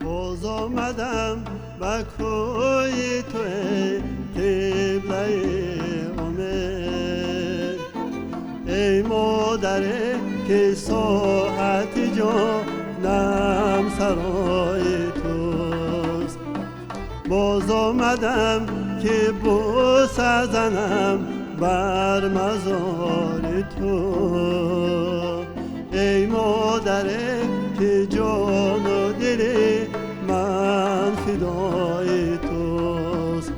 باز آمدم به کوی تو ای قبله امید. ای مادر که ساحت جانم سرای توست. باز آمدم که بوسه زنم بر مزار تو. ای مادر که جان و دل من فدای توست.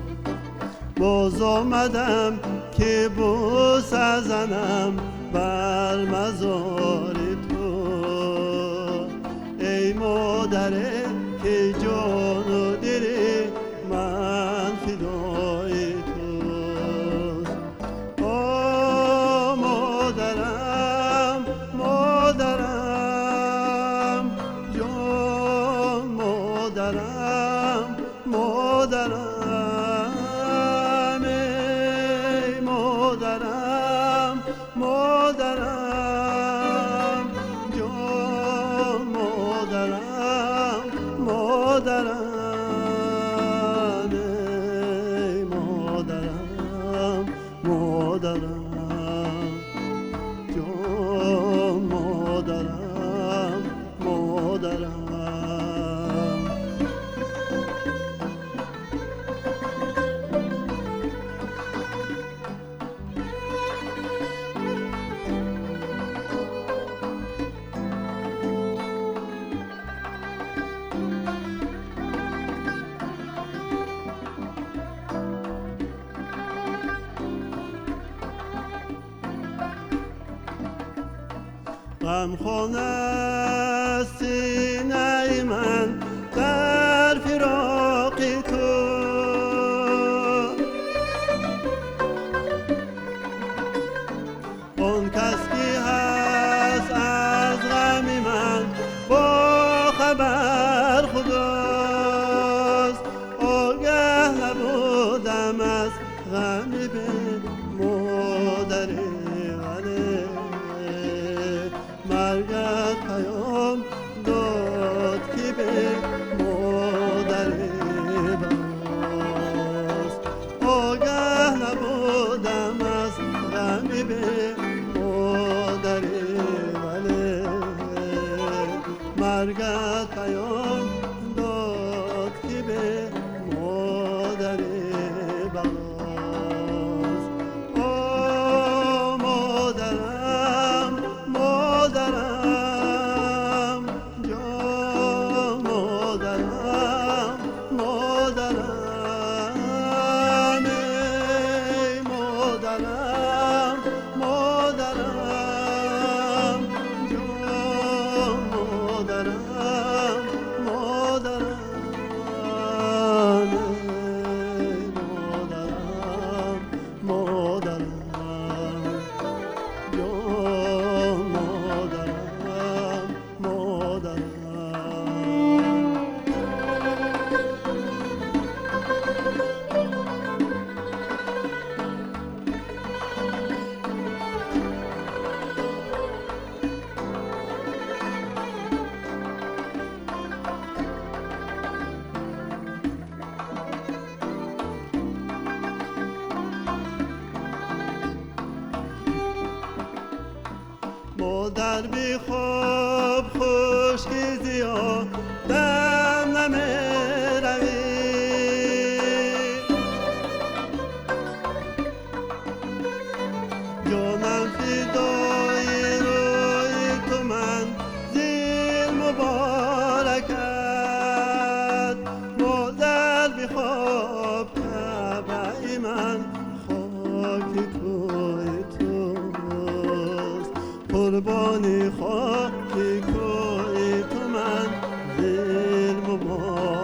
باز آمدم که بوسه زنم بر مزار تو. ای مادر که جان و دل من فدای توست. آه مادرم، مادرم، جان مادرم، مادرم، ای مادرم، مادرم، جان مادرم، مادرم، ای مادرم، مادرم، جان مادرم، مادرم. غمخانه است سینه من در فراق تو. آن کس که هست از غم من با خبر خداست. آگه نبودم از غم به مادر ولی مرگت پیام داد که به مادر باز. آگه نبودم از غم به مادر ولی مرگت پیام داد که به مادر باز. آه مادرم، مادرم، جان مادرم، مادرم، ای مادرم، مادرم، جان مادرم، مادرم، ای مادرم، مادرم، جان مادرم، مادرم. مادر بی خواب خشک زیادم نمی روی. جانم فدای روی تو من زیر مبارکت. مادر بی خواب طبع من خاک کوی توست. قربانی خاک کوی تو من زیر مبارکت.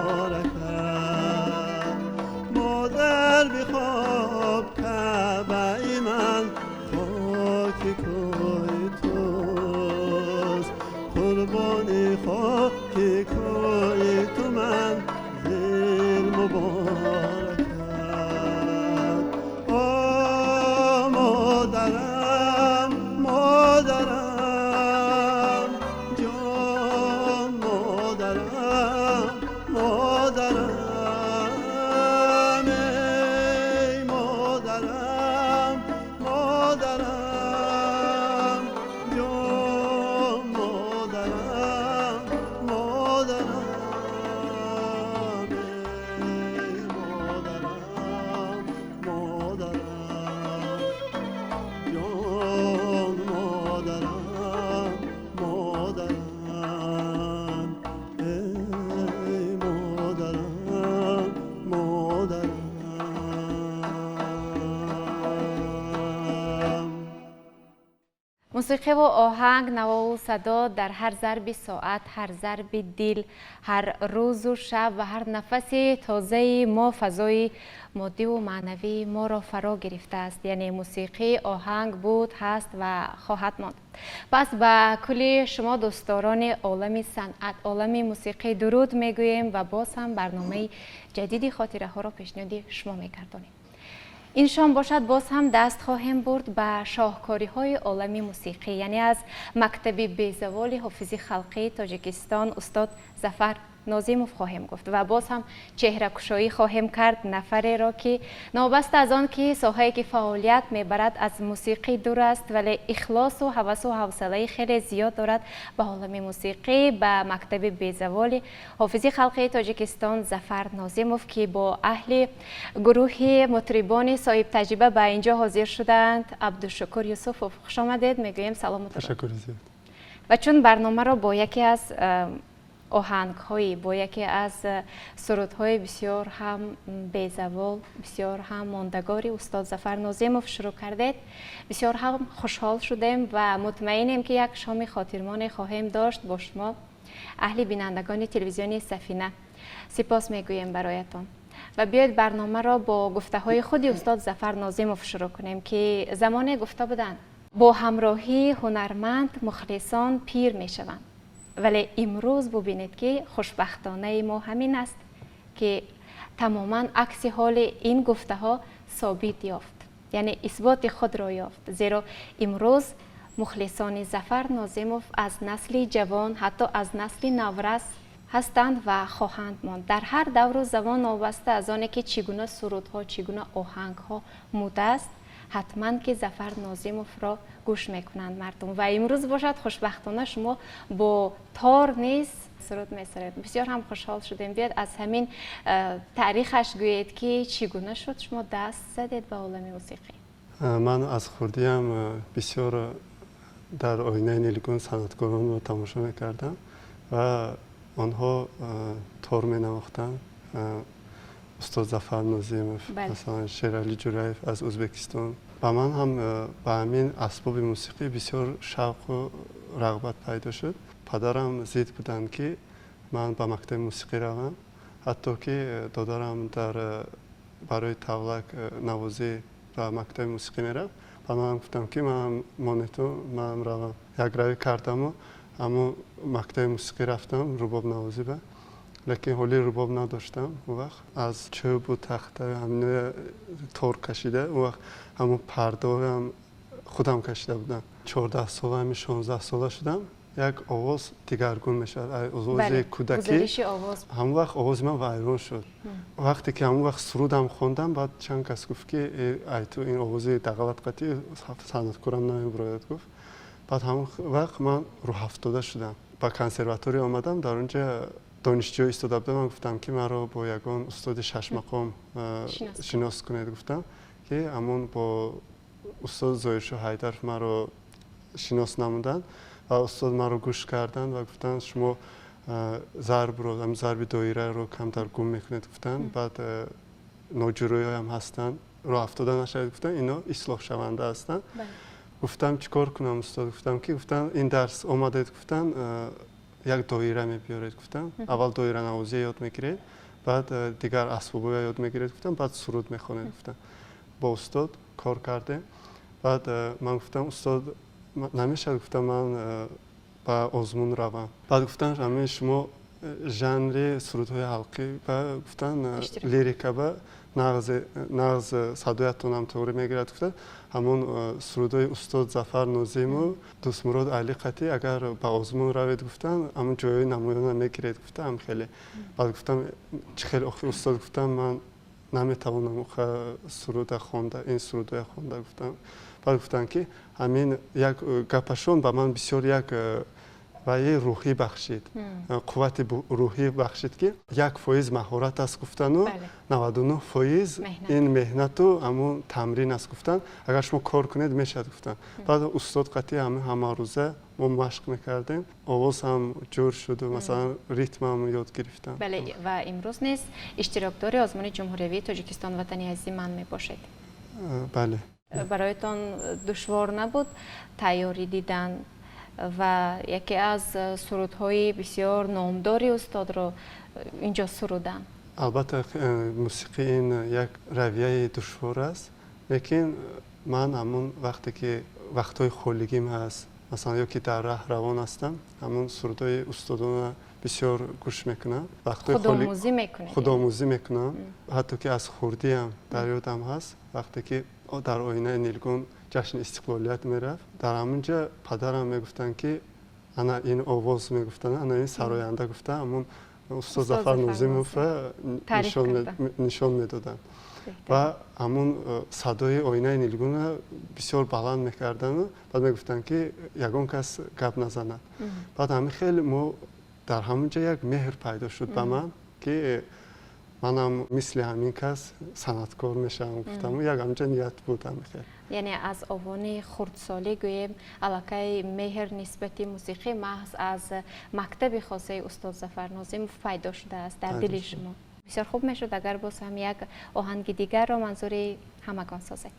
Мусиқиву оҳанг, навову садо дар ҳар зарби соат, ҳар зарби дил, ҳар рӯзу шаб ва ҳар нафаси тозаи мо фазои моддиву маънавии моро фаро гирифтааст. Яъне мусиқӣ, оҳанг буд, ҳаст ва хоҳад монд. Пас ба кулли шумо, дӯстдорони олами санъат, олами мусиқӣ, дуруд мегӯем ва боз ҳам барномаи ҷадиди хотираҳоро пешниҳоди шумо мегардонем. Ин шом бошад, боз ҳам даст хоҳем бурд ба шоҳкориҳои олами мусиқӣ, яъне аз мактаби безаволи ҳофизи халқии Тоҷикистон устод Зафар Нозимов хоҳем гуфт ва боз ҳам чеҳракушоӣ хоҳем кард нафареро, ки новобаста аз он ки соҳае ки фаъолият мебарад, аз мусиқӣ дур аст, вале ихлосу ҳавасу ҳавсалаи хеле зиёд дорад ба олами мусиқӣ, ба мактаби безаволи ҳофизи халқии Тоҷикистон Зафар Нозимов, ки бо аҳли гурӯҳи мутрибони соҳибтаҷриба ба инҷо ҳозир шудаанд. Абдушукур Юсуфов, хушомадед мегӯем, салому. Ташаккури зиёд. Ва чун барномаро бо яке аз оҳангҳои, бо яке аз сурудҳои бисёр ҳам безавол, бисёр ҳам мондагори устод Зафар Нозимов шурӯъ кардед, бисёр ҳам хушҳол шудем ва мутмаинем, ки як шоми хотирмоне хоҳем дошт бо шумо, аҳли бинандагони телевизиони Сафина. Сипос мегӯем бароятон ва биёед, барномаро бо гуфтаҳои худи устод Зафар Нозимов шурӯъ кунем, ки замоне гуфта буданд: бо ҳамроҳии ҳунарманд мухлисон пир мешаванд. Вале имрӯз бубинед, ки хушбахтонаи мо ҳамин аст, ки тамоман акси ҳоли ин гуфтаҳо собит ёфт, яъне исботи худро ёфт, зеро имрӯз мухлисони Зафар Нозимов аз насли ҷавон, ҳатто аз насли наврас ҳастанд ва хоҳанд монд. Дар ҳар давру замон, новобаста аз оне ки чӣ гуна сурудҳо, чӣ гуна оҳангҳо мудааст, ҳатман ки Зафар Нозимовро гӯш мекунанд мардум. Ва имрӯз бошад, хушбахтона шумо бо тор низ суруд месароед. Бисёр ҳам хушҳол шудем. Биёед, аз ҳамин таърихаш гӯед, ки чӣ гуна шуд, шумо даст задед ба олами мусиқӣ? Ман аз хурдиам бисёр дар оинаи нилгун санъаткоронро тамошо мекардам ва онҳо тор менавохтанд. Устод Зафар Нозимов, масалан, Шерали Ҷураев аз Ӯзбекистон. Ба ман ҳам ба ҳамин асбоби мусиқӣ бисёр шавқу рағбат пайдо шуд. Падарам зид буданд, ки ман ба мактаби мусиқӣ равам, ҳатто ки додарам дар барои тавлак навозӣ ба мактаби мусиқӣ мерафт. Ба манам гуфтам, ки манам монету манам равам. Якравӣ кардаму аммо мактаби мусиқӣ рафтам рубобнавозӣ ба, лекин ҳоли рубоб надоштам. Он вақт аз чӯбу тахта ҳаминоя тор кашида, он вақт ҳамон пардаҳоям худам кашида будам. 14 сола, ҳамин 16 сола шудам, як овоз дигаргун мешавад, овози кӯдакӣ. Ҳамон вақт овози ман вайрон шуд. Вақте ки ҳамон вақт сурудам хондам, баъд чанд кас гуфт, ки ай ту ин овози дағалат қатӣ санъаткорам намебурояд, гуфт. Баъд ҳамон вақт ман рӯҳафтода шудам. Ба консерватория омадам, дар он ҷа донишҷӯ истода будам. Ман гуфтам, ки маро бо ягон устоди шашмақом шинос кунед, гуфтам, ки ҳамон бо устод Зоиршо Ҳайдаров маро шинос намуданд ва устод маро гӯш карданд ва гуфтанд: шумо зарбро, зарби доираро камтар гум мекунед, гуфтанд. Баъд ноҷӯриҳоям ҳастанд, роҳафтода нашавед, гуфтанд, ино ислоҳшаванда ҳастанд. Гуфтам: чӣ кор кунам, устод? Гуфтам, ки гуфтанд, ин дарс омадед, гуфтанд, як доира мебиёред, гуфтанд, аввал доиранавозия ёд мегиред, баъд дигар асбобҳоя ёд мегиред, гуфтам, баъд суруд мехонед, гуфтам. Бо устод кор кардем. Баъд ман гуфтам: устод, намешавад, гуфтам, ман ба озмун равам? Баъд гуфтанд: ҳамин шумо жанри сурудҳои халқӣ ба, гуфтанд, лирика ба нағз садоятонам туғри мегирад, гуфтанд, ҳамон сурудҳои устод Зафар Нозиму Дӯстмурод Али қатӣ агар ба озмун равед, гуфтанд, ҳамон ҷойҳои намоёна мегиред, гуфтам хеле. Баъд гуфтам: чӣ хел охи, устод, гуфтам, ман наметавонам суруда хонда, ин сурудҳоя хонда, гуфтам. Баъд гуфтанд, ки ҳамин як гапашон ба ман бисёр як ваи рӯҳӣ бахшид, қуввати рӯҳӣ бахшид, ки 1% маҳорат аст, гуфтану 99% ин меҳнату ҳамун тамрин аст, гуфтанд, агар шумо кор кунед, мешавад, гуфтанд. Баъд устод қатъи ҳамарӯза мо машқ мекардем, овоз ҳам ҷур шуду масалан, ритмам ёд гирифтам. Бале, ва имрӯз низ иштирокдори озмуни ҷумҳуриявии Тоҷикистон «Ватани азизи ман» мебошед. Бале. Бароятон душвор набуд тайёрӣ дидан ва яке аз сурудҳои бисёр номдори устодро инҷо сурудан? Албатта, мусиқӣ ин як равияи душвор аст, лекин ман ҳамон вақте ки вақтҳои холигим ҳаст, масалан, ё ки дар раҳ равон ҳастам, ҳамон сурудҳои устодона бисёр гӯш мекунам. Худомӯзӣ мекунед? Худомӯзӣ мекунам. Ҳатто ки аз хурдиам дар ёдам ҳаст, вақте ки дар оинаи нилгун ҷашни истиқлолият мерафт, дар ҳамон ҷа падарам мегуфтанд, ки ана ин овоз мегуфтанд, ана ин сароянда гуфта, ҳамон устод Зафар Нозимовро нишон медоданд. Ва ҳамон садои оинаи нилгунро бисёр баланд мекарданду баъд мегуфтанд, ки ягон кас гап назанад. Баъд ҳамин хеле мо дар ҳамон ҷо як меҳр пайдо шуд ба ман, ки манам мисли ҳамин кас санъаткор мешавам, гуфтам. Як ҳамҷа ният буд ҳамин хел. Яъне аз овони хурдсолӣ гӯем аллакай меҳр нисбати мусиқӣ маҳз аз мактаби хосаи устод Зафар Нозимов пайдо шудааст дар дили шумо. Бисёр хуб мешуд агар боз ҳам як оҳанги дигарро манзури ҳамагон созед.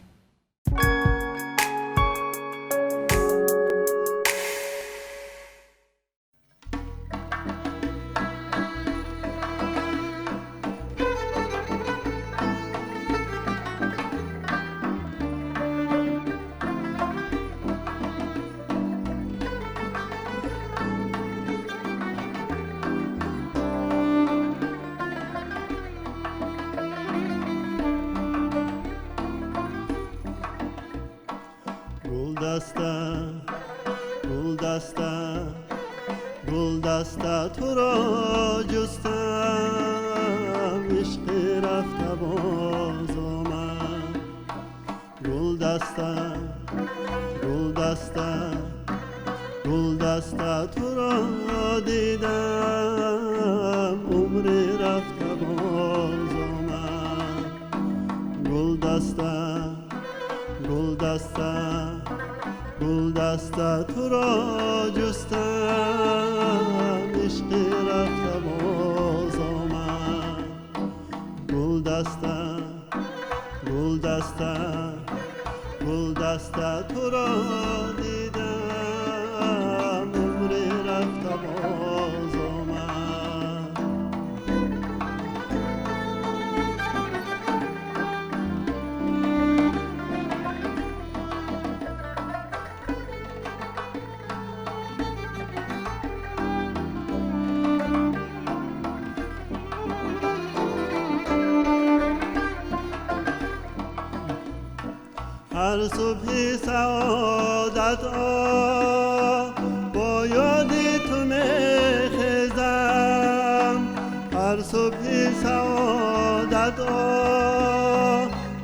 Гулдаста, гулдаста туро ҷустам, ишқи рафта боз омад. Гулдаста, гулдаста, гулдаста туро дидам, умри рафта боз омад. Гулдаста, гулдаста, гулдаста туро ҷустам, ишқи рафта боз омад. Гулдаста, гулдаста, гулдаста туро дидам, умри рафта боз омад. Ҳар субҳи саодат бо ёди ту мехезам, ҳар субҳи саодат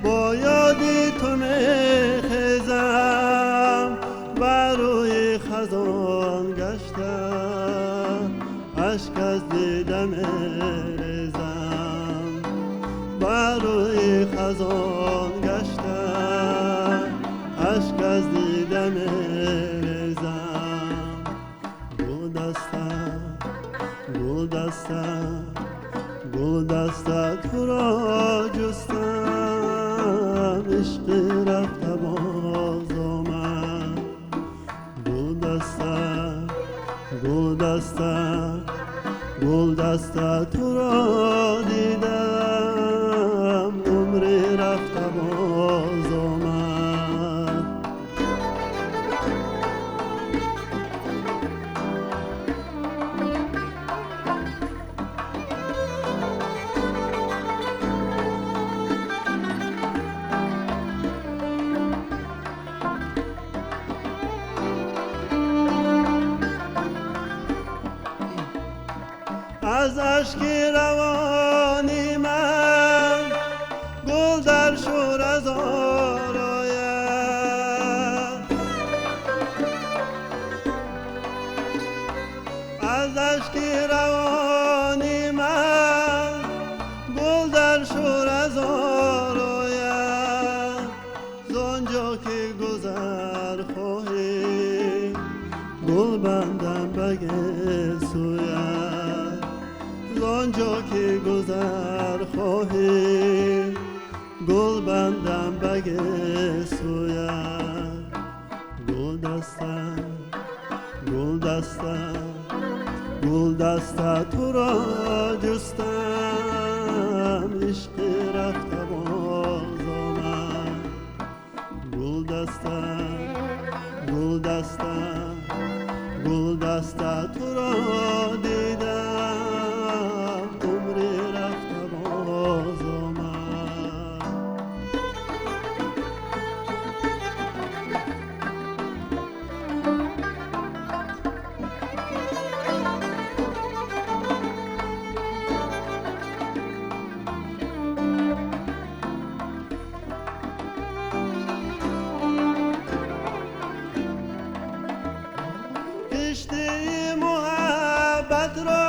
бо ёди ту мехезам, бар рӯи хазон гашта ашк аз дида мерезам, бар рӯи хазон гашта ашк аз дида мерезам. Гулдаста, гулдаста, гулдаста туро ҷустам, ишқи рафта боз омад. Гулдаста, гулдаста, гулдаста туро дидам, умри рафта боз омад. Аз ашки равони ман гул дар шӯразор ояд, аз ашки равони ман гул дар шӯразор ояд. Зон ҷо ки гузар хоҳӣ гул бандам ба гесӯят, он ҷо ки гузар хоҳӣ Гул бандам ба гесӯят. Гулдаста, гулдаста, гулдаста туро ҷустам, ишқи рафта боз омад. Гулдаста, гулдаста, гулдаста туро дидам, умри рафта боз омад. Киштии муҳаббатро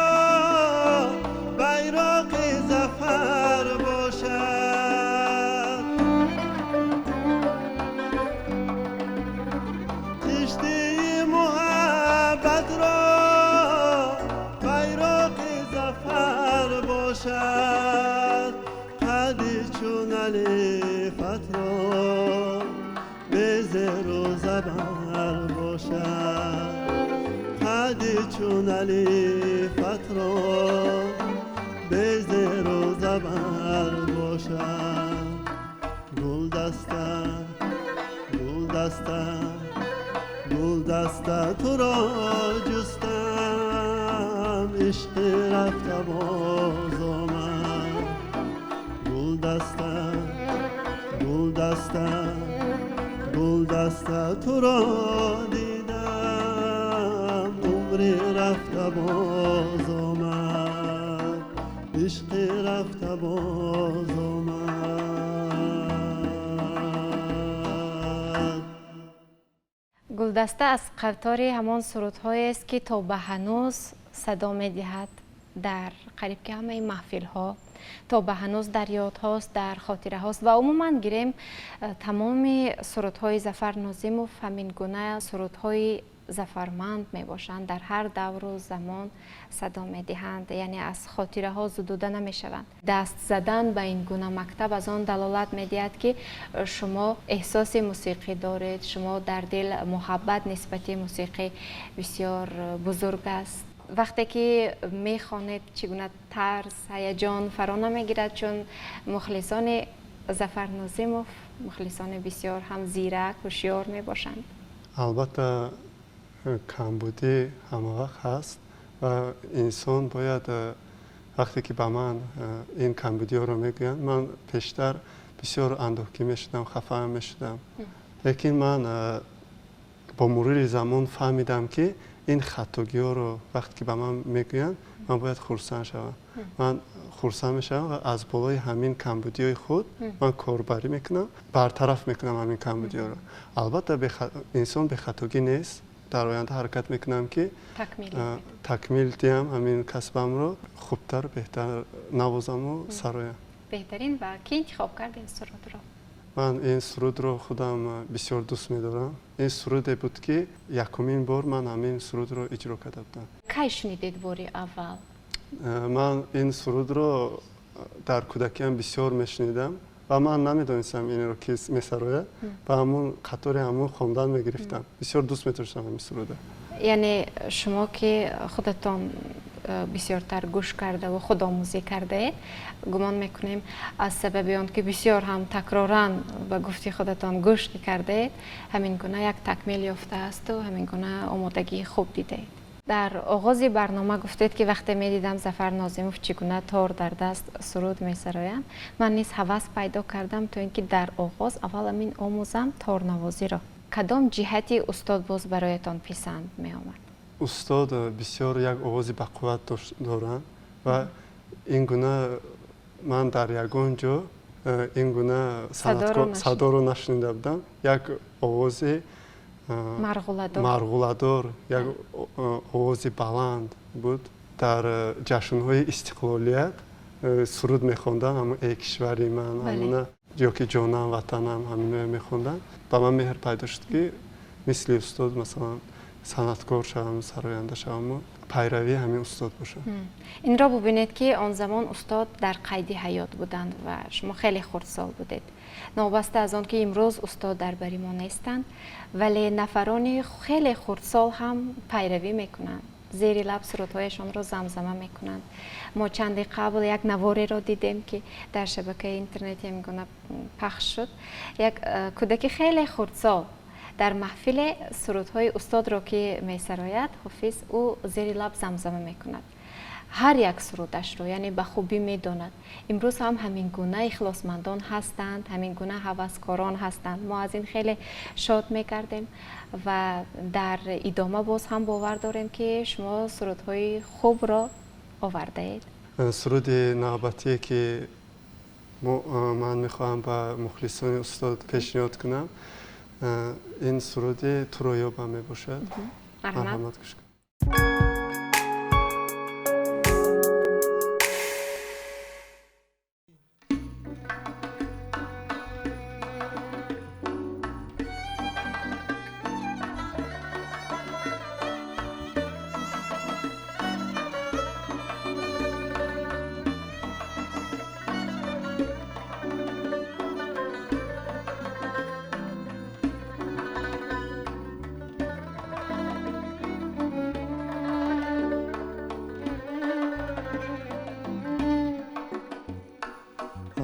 байроқи зафар бошад. Киштии муҳаббатро байроқи зафар бошад. Қади чун алифатро безеру забар бошад. Қади чун алифатро безеру забар бошад. Гулдаста, гулдаста, гулдаста туро ҷустам, ишқи рафта боз омад. Гулдаста, гулдаста, гулдаста туро дидам, умри рафта боз омад. Ишқи рафта боз омад. Гулдаста аз қатори ҳамон сурудҳоест, ки то ба ҳанӯз садо медиҳад дар қариб ки ҳамаи маҳфилҳо, то ба ҳанӯз дар ёдҳост, дар хотираҳост ва умуман гирем тамоми сурудҳои Зафар Нозимов ҳамин гуна сурудҳои зафарманд мебошанд, дар ҳар давру замон садо медиҳанд, яъне аз хотираҳо зудуда намешаванд. Даст задан ба ин гуна мактаб аз он далолат медиҳад, ки шумо эҳсоси мусиқӣ доред, шумо дар дил муҳаббат нисбати мусиқӣ бисёр бузург аст. Вақте ки мехонед, чӣ гуна тарс, ҳаяҷон фаро намегирад, чун мухлисони Зафар Нозимов мухлисони бисёр ҳам зирак, ҳушёр мебошанд? Албатта, камбудӣ ҳамавақт ҳаст ва инсон бояд, вақте ки ба ман ин камбудиҳоро мегӯянд, ман пештар бисёр андӯҳгин мешудам, хафа мешудам. Лекин ман бо мурури замон фаҳмидам, ки ин хатогиҳоро вақте ки ба ман мегӯянд, ман бояд хурсанд шавам. Ман хурсанд мешавам ва аз болои ҳамин камбудиҳои худ ман корбарӣ мекунам, бартараф мекунам ҳамин камбудиҳоро. Албатта, инсон бехатогӣ нест. Дар оянда ҳаракат мекунам, ки такмил диҳам ҳамин касбамро, хубтар, беҳтар навозаму сароям. Беҳтарин. Ва кӣ интихоб кард ин сурудро? Ман ин сурудро худам бисёр дӯст медорам. Ин суруде буд, ки якумин бор ман ҳамин сурудро иҷро карда будам. Кай шунидед бори аввал? Ман ин сурудро дар кӯдакиам бисёр мешунидам ва ман намедонистам инро ки месарояд ва ҳамун қатори ҳамун хондан мегирифтам. Бисёр дӯст медоштам ҳамин суруда. Яъне шумо ки худатон бисёртар гӯш кардаву худомӯзӣ кардаед, гумон мекунем, аз сабаби он ки бисёр ҳам такроран, ба гуфти худатон, гӯш кардаед, ҳамин гуна як такмил ёфтаасту ҳамин гуна омодагии хуб дидаед. Дар оғози барнома гуфтед, ки вақте медидам, Зафар Нозимов чӣ гуна тор дар даст суруд месароянд, ман низ ҳавас пайдо кардам, то ин ки дар оғоз аввал ҳамин омӯзам торнавозиро. Кадом ҷиҳати устод боз бароятон писанд меомад? Устод бисёр як овози бақувват доранд ва ин гуна ман дар ягон ҷо ин гуна садоро нашунида будам. Як овози марғуладор, як овози баланд буд. Дар ҷашнҳои истиқлолият суруд мехонданд, ҳамун «Эй кишвари ман», ҳамуна ё ки «Ҷонам, ватанам», ҳаминое мехонданд. Ба ман меҳр пайдо шуд, ки мисли устод, масалан, Санъаткор шавам, сароянда шаваму пайравии ҳамин устод бошам. Инро бубинед, ки он замон устод дар қайди ҳаёт буданд ва шумо хеле хурдсол будед. Новобаста аз он ки имрӯз устод дар бари мо нестанд, вале нафарони хеле хурдсол ҳам пайравӣ мекунанд, зери лаб сурудҳояшонро замзама мекунанд. Мо чанде қабл як навореро дидем, ки дар шабакаи интернети ҳамин гуна пахш шуд. Як кӯдаки хеле хурдсол дар маҳфиле сурудҳои устодро, ки месарояд Ҳофиз, ӯ зери лаб замзама мекунад ҳар як сурудашро, яъне ба хубӣ медонад. Имрӯз ҳам ҳамин гуна ихлосмандон ҳастанд, ҳамин гуна ҳаваскорон ҳастанд. Мо аз ин хеле шод мекардем ва дар идома боз ҳам бовар дорем, ки шумо сурудҳои хубро овардаед. Суруди навбатие, ки ман мехоҳам ба мухлисони устод пешниҳод кунам, ин суруди «Туро ёбам» мебошад. Марҳамат. Гӯш кунед.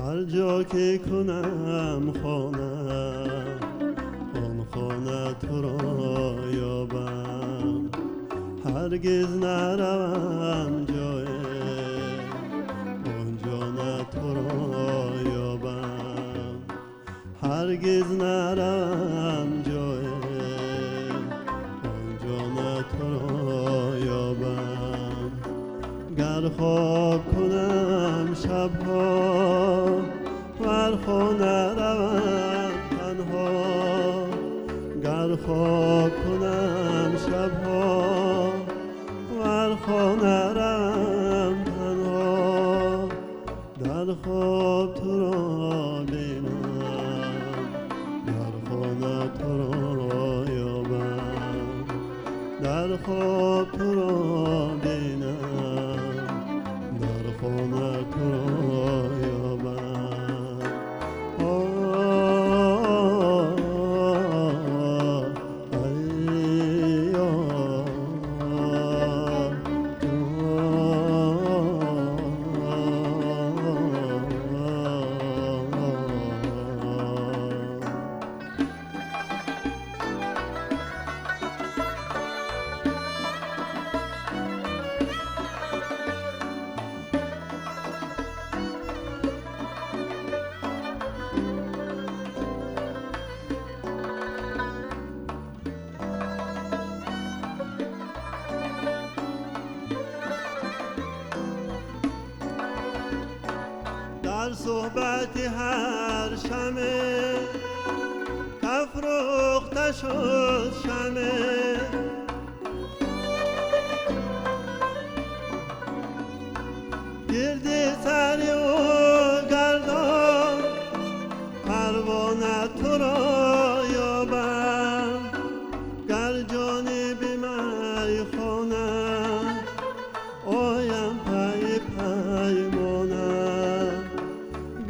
Ҳар ҷо ки кунам хона, он хона туро ёбам. Ҳаргиз наравам ҷое, он ҷо на туро ёбам. Ҳаргиз наравам ҷое, он ҷо на туро ёбам. Гар хоб кунам шабҳо, вар хона равам танҳо. Гар хоб кунам шабҳо, вар хона равам танҳо, дар хоб туро бинам, дар хона туро ёбам. Дар хоб туро бинам, дар хона туро ёбам. Ай, ҷон. Дар суҳбати ҳар шаме кафрӯхта шуд шаме. Гирди сари ӯ гардон, парвона туро ёбам. Гар ҷониби майхона оям, пайи паймона.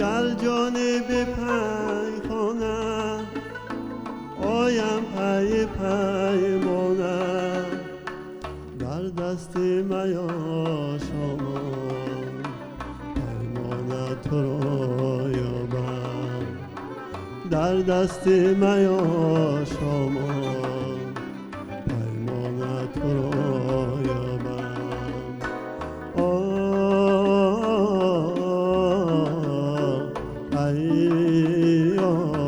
Гар ҷониби пайхона оям, пайи паймона. Дар дасти маёшомон, паймона туро ёбам. Дар дасти маёшомон, паймона туро ёбам. Ай, ҷон.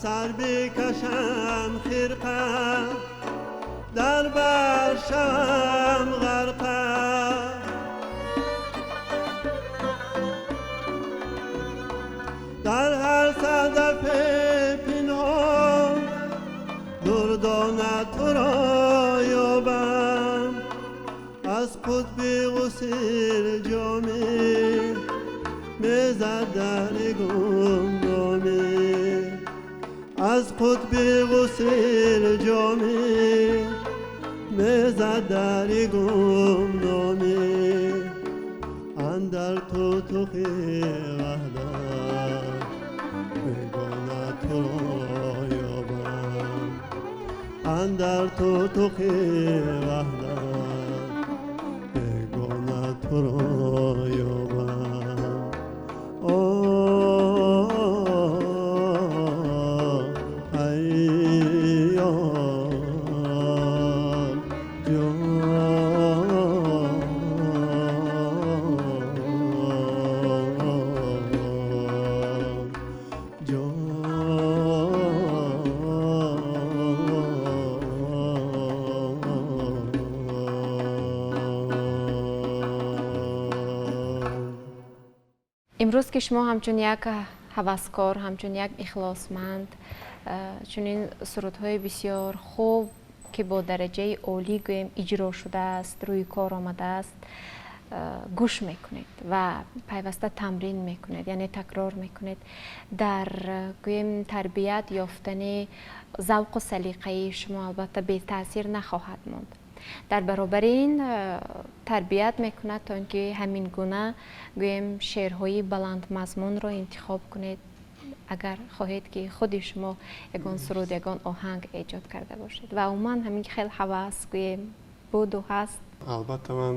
سر بکشم خرقه در بر شوم غرقه در هر صدف پنهان دردانه تو را یابم از قطب غسل جامی میزد در گمنامی از قطب غسل جامی میزد در گمنامی اندر تو توخی وحدت بگانه تو را یابم اندر تو توخی وحدت بگانه تو را یابم ای یار جان جان. Имрӯз ки шумо ҳамчун як ҳаваскор, ҳамчун як ихлосманд чунин сурудҳои бисёр хуб ки бо дараҷаи олӣ гӯем иҷро шудааст, рӯи кор омадааст, гӯш мекунед ва пайваста тамрин мекунед, яъне такрор мекунед. Дар гӯем тарбият ёфтани завқу салиқаи шумо албатта бетаъсир нахоҳад монд. Дар баробари ин тарбият мекунад то ин ки ҳамин гуна гӯем шеърҳои баландмазмунро интихоб кунед, агар хоҳед ки худи шумо ягон суруд, ягон оҳанг эҷод карда бошед. Ва умуман ҳамин хел ҳавас гӯем буду ҳаст. Албатта ман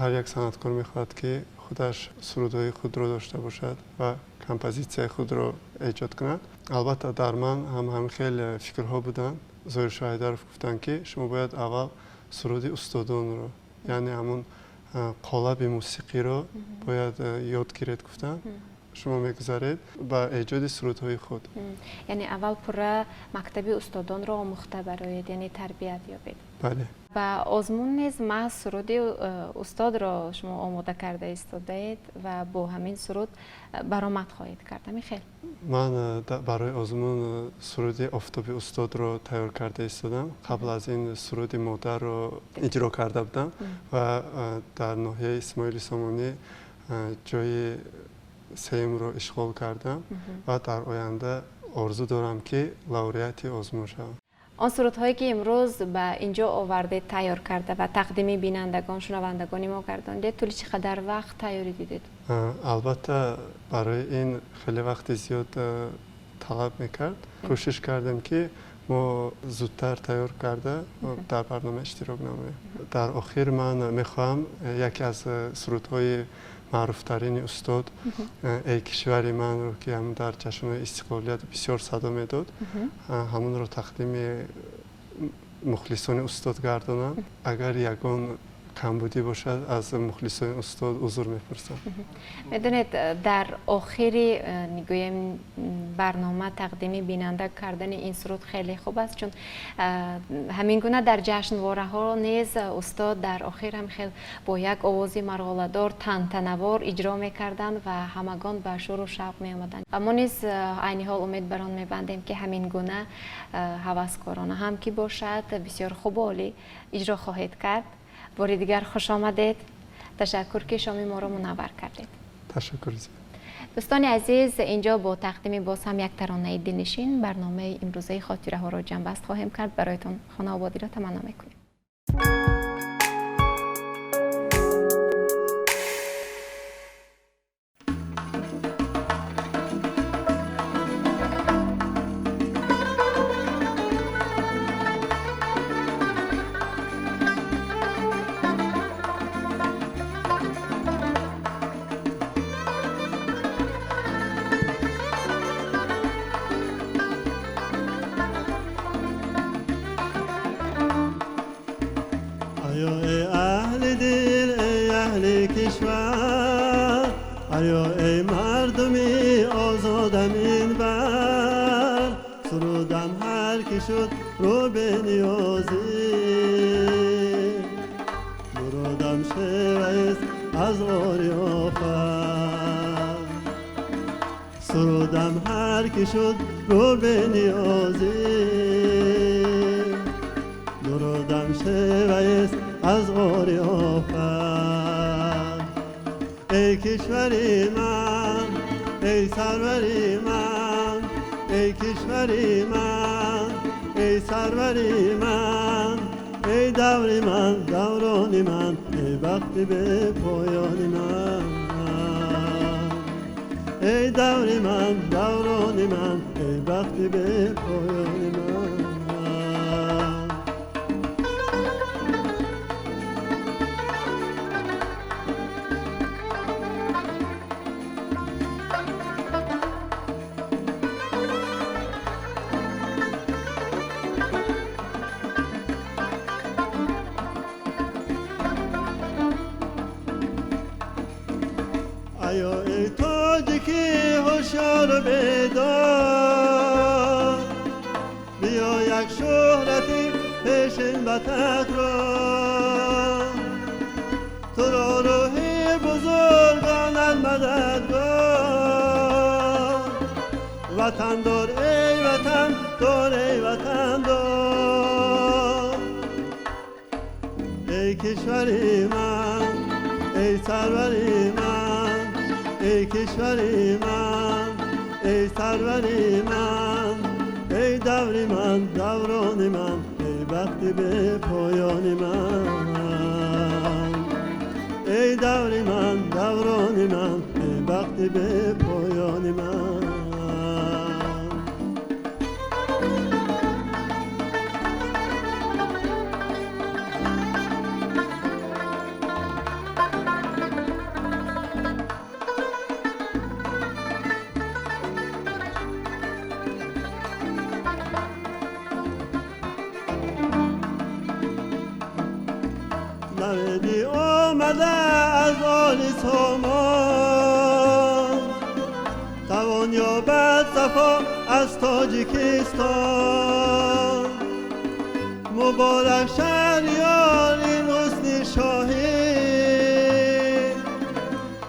ҳар як санъаткор мехоҳад ки худаш сурудҳои худро дошта бошад ва композитсияи худро эҷод кунад. Албатта дар ман ҳам ҳамин хел фикрҳо буданд. Зоҳиршоҳ Ҳайдаров гуфтанд ки шумо бояд аввал суруди устодонро, яъне ҳамон қолаби мусиқиро бояд ёд гиред гуфтанд. Шумо мегузаред ба эҷоди сурудҳои худ. Яъне аввал пурра мактаби устодонро омӯхта бароед, яъне тарбият ёбед. Бале. Ба озмун низ маҳз суруди устодро шумо омода карда истодаед ва бо ҳамин суруд баромад хоҳед кард. Ҳамин хел? Ман барои озмун суруди офтоби устодро тайёр карда истодам. Қабл аз ин суруди модарро иҷро карда будам ва дар ноҳияи Исмоили Сомонӣ ҷои сеюмро ишғол кардам ва дар оянда орзу дорам ки лауреати озмун шавам. Он сурудҳое ки имрӯз ба инҷо овардед, тайёр карда ва тақдими бинандагон, шунавандагони мо гардондед, тӯли чӣ қадар вақт тайёрӣ дидед? Албатта барои ин хеле вақти зиёд талаб мекард. Кӯшиш кардем ки мо зудтар тайёр карда дар барнома иштирок намоем. Дар охир ман мехоҳам яке аз сурудҳои маъруфтарини устод эй кишвари манро ки ҳам дар ҷашнҳои истиқлолият бисёр садо медод, ҳамонро тақдими мухлисони устод гардонам. Агар ягон камбудӣ бошад, аз мухлисони устод узр мепурсам. Медонед, дар охири гӯем барнома тақдими бинанда кардани ин суруд хеле хуб аст, чун ҳамин гуна дар ҷашнвораҳо низ устод дар охир ҳам хел бо як овози марғоладор тантанавор иҷро мекарданд ва ҳамагон ба шуру шавқ меомаданд. Ва мо низ айни ҳол умед бар он мебандем ки ҳамин гуна ҳаваскорона ҳам ки бошад, бисёр хубу олӣ иҷро хоҳед кард. Бори дигар хуш омадед. Ташаккур ки шоми моро мунаввар кардед. Ташаккур зиёд. Дӯстони азиз, инҷо бо тақдими боз ҳам як таронаи дилнишин барномаи имрӯзаи хотираҳоро ҷамъбаст хоҳем кард. Бароятон хонаободиро таманно мекунем. آیا ای مردمی آزادم این بر، аз ғори офат. Сурудам ҳар ки шуд рӯ бе ниёзӣ, дурудам шеваест аз ғори офат. Эй кишвари ман, эй сарвари ман, эй кишвари ман, эй сарвари ман, эй даври ман, даврони ман, эй бахти бепоёни ман. Эй даври ман, даврони ман, эй бахти бепоёни ман. Аё эй тоҷики ҳушёру бедор, биё як шӯҳрати пешин ба такрор. Туро рӯҳи бузургонат мададгор. Ватандор эй ватан дор, эй ватандор. Эй кишвари ман, эй сарвари ман, эй кишвари ман, эй сарвари ман, эй даври ман, даврони ман, эй бахти бепоёни ман. Эй даври ман, даврони ман, эй бахти бепоёни ман. Навиди омада аз оли Сомон, тавон ёбад сафо аз Тоҷикистон. Муборак шаҳриёр ин ҳусни шоҳӣ,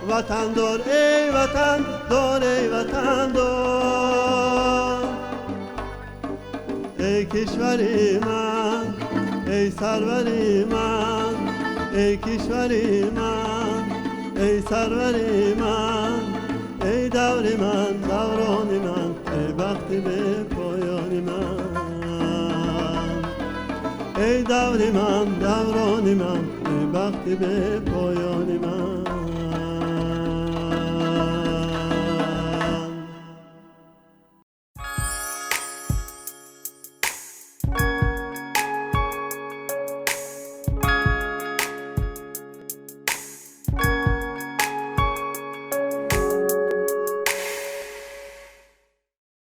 ватандор эй ватан дор, эй ватандор. Эй кишвари ман, эй сарвари ман, эй кишвари ман, эй сарвари ман, эй даври ман, даврони ман, эй бахти бепоёни ман. Эй даври ман, даврони ман, эй бахти бепоёни ман.